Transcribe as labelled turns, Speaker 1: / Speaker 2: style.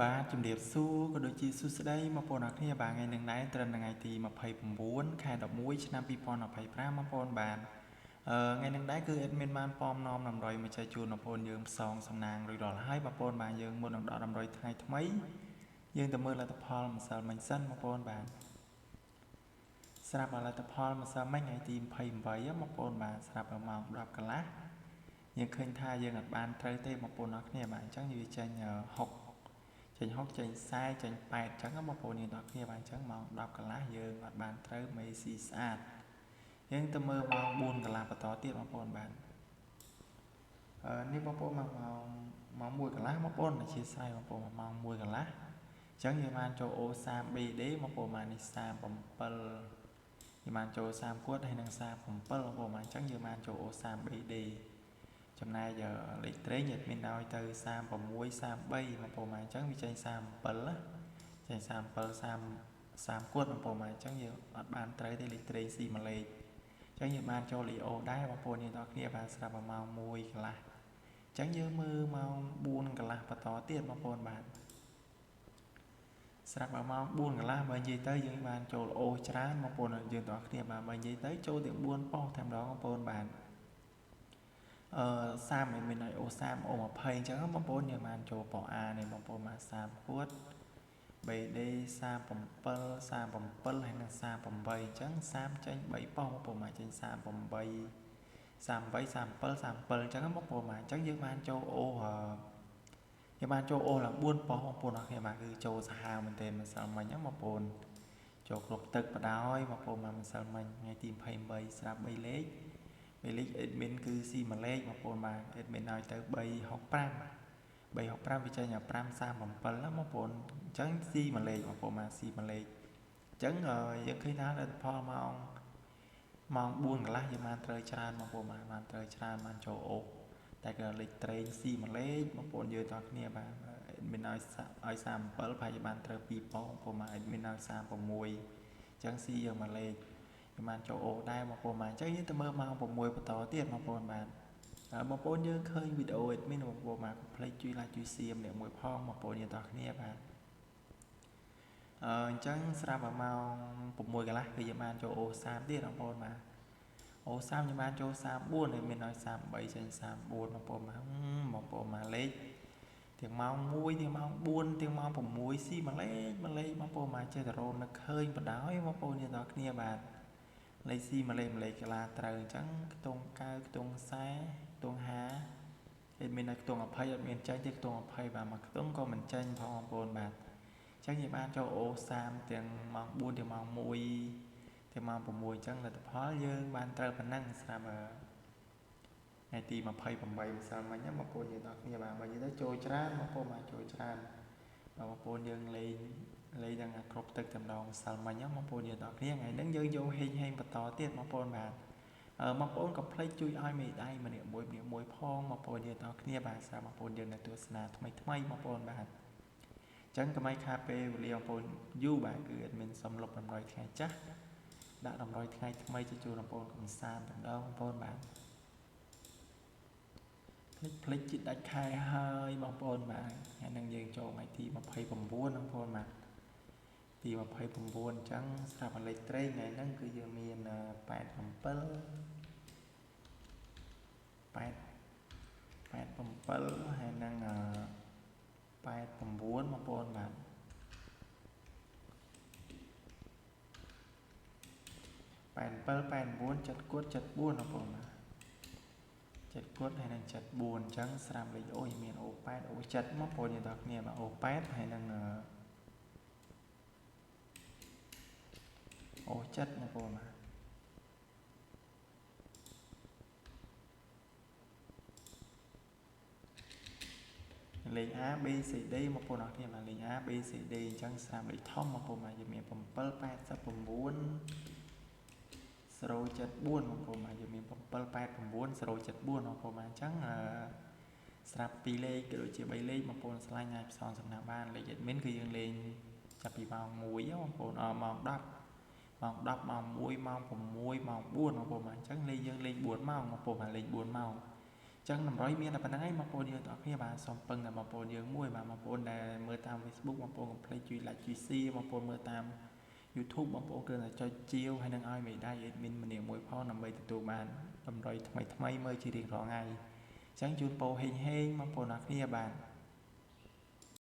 Speaker 1: បាទជំរាបសួរក៏ដូចជាសួស្តីបងប្អូនអរគ្នាបាទថ្ងៃនេះដែរត្រឹមថ្ងៃទី29ខែ11ឆ្នាំ2025បងប្អូនបាទថ្ងៃនេះដែរគឺ admin បានពំនាំតម្រុយមកចែកជូនបងប្អូនយើងផ្សងសំណាងរួចរាល់ហើយបងប្អូនបាទយើងមុននឹងដកតម្រុយថ្ងៃថ្មីយើងទៅមើលលទ្ធផលម្សិលមិញសិនបងប្អូនបាទស្រាប់លទ្ធផលម្សិលមិញថ្ងៃទី28បងប្អូនបាទស្រាប់ម៉ោង10កន្លះយើងឃើញថាយើងអាចបានត្រូវទេបងប្អូនអរគ្នាបាទអញ្ចឹងវាចេញ6ចេញ6ចេញ40ចេញ8អញ្ចឹងបងប្អូនយើងដល់គ្នាបាទអញ្ចឹងម៉ោង10កន្លះយើងអត់បានត្រូវមេស៊ីស្អាតយើងទៅមើលម៉ោង4កន្លះបន្តទៀតបងប្អូនបាទនេះបងប្អូនមកម៉ោង1កន្លះបងប្អូនអធិស្ឋានបងប្អូនម៉ោង1កន្លះអញ្ចឹងយើងបានចូល O3BD បងប្អូនបាទនេះ37យើងបានចូល30គួតហើយនឹង37បងប្អូនបាទអញ្ចឹងយើងបានចូល O3BD ចំណែកលេខត្រេងយើងមានឲ្យទៅ36 33បងប្អូនបាទអញ្ចឹងវាចេញ37ណាចេញ37 30 30គួតបងប្អូនបាទអញ្ចឹងយើងអត់បានត្រូវទេលេខត្រេងស៊ីមួយលេខអញ្ចឹងយើងបានចូលលេខអូដែរបងប្អូនយើងទាំងគ្នាបាទស្រាប់ម៉ោង1កន្លះអញ្ចឹងយើងមើលម៉ោង4កន្លះបន្តទៀតបងប្អូនបាទស្រាប់ម៉ោង4កន្លះបើនិយាយទៅយើងបានចូលអូច្រើនបងប្អូនយើងទាំងគ្នាបាទបើនិយាយទៅចូលទាំង4ប៉ុស្តិ៍តែម្ដងបងប្អូនបាទ30មិនមានឲ្យអូ30អូ20អញ្ចឹងបងប្អូនយើងបានចូលប៉ A នេះបងប្អូនបាទ30គួត BD 37 37ហើយនិង38អញ្ចឹង30ចេញ3ប៉ុស្តិ៍បងប្អូនបាទចេញ38 38 37 37អញ្ចឹងបងប្អូនបាទអញ្ចឹងយើងបានចូលអូយើងបានចូលអូឡើង4ប៉ុស្តិ៍បងប្អូនអរគ្នាបាទគឺចូលសាហាវមែនទែនម្សិលមិញហ្នឹងបងប្អូនចូលគ្រប់ទឹកបដ ாய் បងប្អូនបាទម្សិលមិញថ្ងៃទី23ស្រាប់3លេខលេខ admin គឺស៊ីមួយលេខបងប្អូនបាទ admin ឲ្យទៅ365 365វាចេញ537ណាបងប្អូនអញ្ចឹងស៊ីមួយលេខបងប្អូនបាទស៊ីមួយលេខអញ្ចឹងយើងឃើញថាលទ្ធផលម៉ោង4កន្លះយើងបានត្រូវច្រើនបងប្អូនបាទបានត្រូវច្រើនបានចូលអូតែក៏លេខត្រេងស៊ីមួយលេខបងប្អូនយើងទាំងគ្នាបាទ admin ឲ្យ37ប្រហែលជាបានត្រូវ2ប៉ុងបងប្អូនបាទ admin ឲ្យ36អញ្ចឹងស៊ីយើងមួយលេខយើងបានចូលអូដែរបងប្អូនបាទអញ្ចឹងយើងទៅមើលម៉ោង6បន្តទៀតបងប្អូនបាទបងប្អូនយើងឃើញវីដេអូ admin បងប្អូនបាទកុំភ្លេចជួយ like ជួយ share ម្នាក់មួយផងបងប្អូនយើងទាំងគ្នាបាទអញ្ចឹងស្រាប់ម៉ោង6កន្លះគឺយើងបានចូលអូ30ទៀតបងប្អូនបាទអូ30យើងបានចូល34ហើយមានឲ្យ33ចេញ34បងប្អូនបាទបងប្អូនបាទលេខទាំងម៉ោង1ទាំងម៉ោង4ទាំងម៉ោង6ស៊ីមួយលេខមួយលេខបងប្អូនបាទចេះតែរោនឹកឃើញបដ ாய் បងប្អូនយើងទាំងគ្នាបាទលេខស៊ីមួយលេខមួយលេខកាឡាត្រូវអញ្ចឹងខ្ទង់9ខ្ទង់40ខ្ទង់50អត់មានឲ្យខ្ទង់20អត់មានចាញ់ទេខ្ទង់20បាទមួយខ្ទង់ក៏មិនចាញ់ផងបងប្អូនបាទអញ្ចឹងយើងបានចូលអូ30ទាំងម៉ោង4ទាំងម៉ោង1ទាំងម៉ោង6អញ្ចឹងលទ្ធផលយើងបានត្រូវប៉ុណ្ណឹងស្រាប់ថ្ងៃទី28ម្សិលមិញបងប្អូនយើងទាំងគ្នាបាទបើនិយាយទៅចូលច្រើនបងប្អូនបាទចូលច្រើនបាទបងប្អូនយើងលេងដល់គ្រប់ទឹកតែម្ដងម្សិលមិញបងប្អូនយើងទាំងគ្នាថ្ងៃហ្នឹងយើងយកហេងហេងបន្តទៀតបងប្អូនបាទបងប្អូនកុំភ្លេចជួយឲ្យមេដៃម្នាក់មួយម្នាក់មួយផងបងប្អូនយើងទាំងគ្នាបាទសម្រាប់បងប្អូនយើងនៅទស្សនាថ្មីថ្មីបងប្អូនបាទអញ្ចឹងកុំឲ្យខាតពេលវេលាបងប្អូនយូរបាទគឺ admin សុំលុបតម្រុយថ្ងៃចាស់ដាក់តម្រុយថ្ងៃថ្មីជជូនបងប្អូនកំសាន្តតែម្ដងបងប្អូនបាទភ្លេចជិតដាច់ខែហើយបងប្អូនបាទថ្ងៃហ្នឹងយើងចូលថ្ងៃទី29បងប្អូនបាទទី29អញ្ចឹងស្រាប់លេខត្រេងថ្ងៃហ្នឹងគឺយើងមាន87 8 87ហើយនឹង89បងប្អូនបាទ87 89 7គួត74បងប្អូនបាទ7គួតហើយនឹង74អញ្ចឹងស្រាប់លេខអូមានអូ8អូ7បងប្អូនយើងទាំងគ្នាបាទអូ8ហើយនឹងអូ7បងប្អូនបាទលេខ A B C D បងប្អូនអរគ្នាបាទលេខ A B C D អញ្ចឹងស្រាប់លេខធំបងប្អូនបាទយើងមាន7 89 074បងប្អូនបាទយើងមាន7 89 074បងប្អូនបាទអញ្ចឹងស្រាប់2លេខក៏ដូចជា3លេខបងប្អូនឆ្លាញ់អាចផ្សងសំណាក់បានលេខ admin គឺយើងលេងចាប់ពីម៉ោង1បងប្អូនអម៉ោង10ម៉ោង10ម៉ោង1ម៉ោង6ម៉ោង4បងប្អូនបាទអញ្ចឹងលេខយើងលេង4ម៉ោងបងប្អូនបាទលេង4ម៉ោង ចឹងតម្រុយមានតែប៉ុណ្្នឹងឯងបងប្អូនយើងទាំងអស់គ្នាបាទសូមពឹងតែបងប្អូនយើងមួយបាទបងប្អូនដែលមើលតាម Facebook បងប្អូនកុំភ្លេចជួយ like ជួយ share បងប្អូនមើលតាម YouTube បងប្អូនគ្រាន់តែចុចជាវហើយនឹងឲ្យមេដៃ admin ម្នាក់មួយផងដើម្បីទទួលបានតម្រុយថ្មីថ្មីមើលជារៀងរាល់ថ្ងៃអញ្ចឹងជូនពរហេងហេងបងប្អូនអរគ្នាបាទ។